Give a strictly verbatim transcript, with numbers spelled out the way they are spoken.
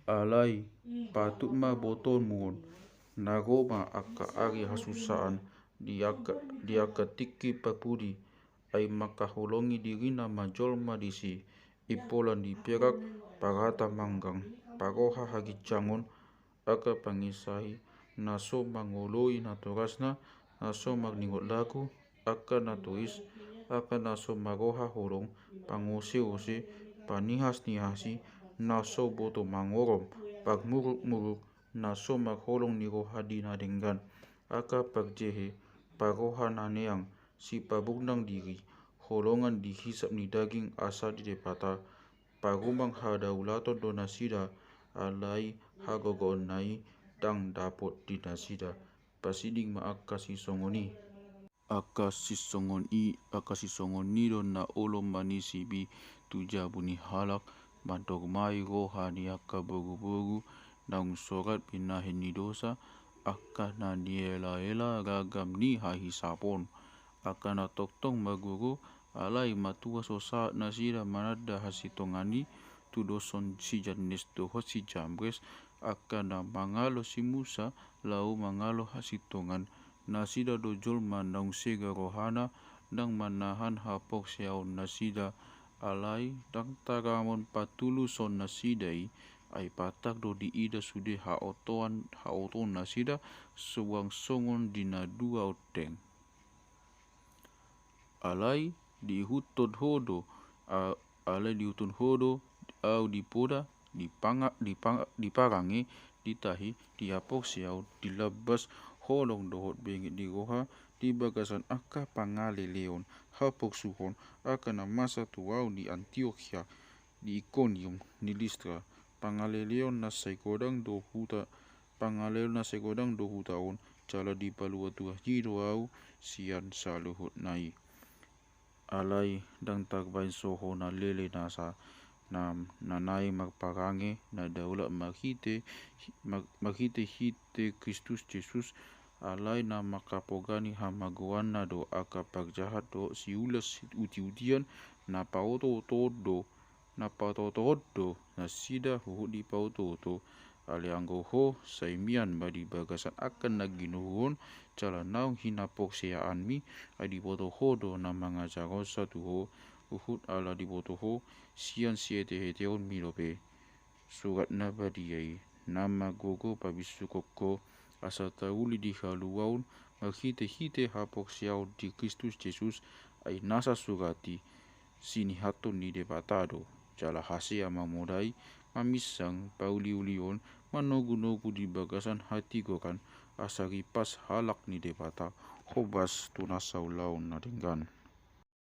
Alai patut ma botoonmu on, na ro ma angka ari hasusaan di angka, di angka tingki parpudi, ai mangkaholongi dirina ma jolma disi, impolan di perak, parata manggang, paroha haginjangon, angka pangisai, na so mangoloi natorasna, na so marningot lagu, angka na tois, angka na so maroha holong, pangoseose, panihasnihasi, na so boto mangorom, parmurukmuruk, na so marholong ni roha di na denggan, angka parjehe, paroha na neang, sipabugnang diri, holongan di hisap ni daging asa di Debata, parumang hadaulaton do nasida, alai hagogoonna i ndang dapot di nasida. Pasiding ma angka sisongon i. Angka sisongon i, angka sisongon i do na olo manisibi tu jabu ni halak, mandormai roha ni angka boruboru, naung sorat binahen ni dosa, angka na nielaela ragam ni hahisapon. Angka na tongtong marguru, alai matua so sahat nasida mananda hasintongan i, tudoshon si Jannes dohot si Jambres, angka na mangalo si Musa, laho mangalo hasintongan. Nasida do jolma naung sega rohana, ndang manahan haporseaon nasida, alai ndang tagamon patuluson nasida i, ai patak do diida sude haotoan, haotoon nasida, suang songon di na dua ondeng. Alai diihuthon ho do, a-, alai diihuthon ho do au di poda, di panga-, di panga-, di parange, di tahi, di haporseaon, di lambas, holong dohot benget ni roha, di bagasan angka pangaleleon, haporsuhon, angka na masa tu au di Antiokia, di Ikonium, di Listra, pangaleleon na sai godang do huta, pangaleleon na sai godang do huta on, jala dipalua Tuhan i do au sian saluhutna i. Alai ndang tarbaen soho na lele nasa, na, na naeng marparange, na daulat marhite, mar-, marhitehite Kristus Jesus, alai na mangkapogani hamagoanna do angka parjahat dohot siulas utiutian, na paotootoon do, na paotootoon do nasida huhut dipaotooto. Alai anggo ho, sai mian ma di bagasan angka na ginuhum on, jala naung hinaporseaanmi, ai diboto ho do na mangajarhonsa tu ho, huhut ala diboto ho sian siheteheteonmi dope. Surat na badia i, na margogo pabisukon ho, asa tauli di haluaon, marhitehite haporseaon di Kristus Jesus, ai nasa surat i, sinihathon ni Debata do, jala hasea mamodai, maminsang, pauliulion, manogunogu di bagasan hatigoran, asa ripas halak ni Debata, horas tu nasa ulaon na denggan.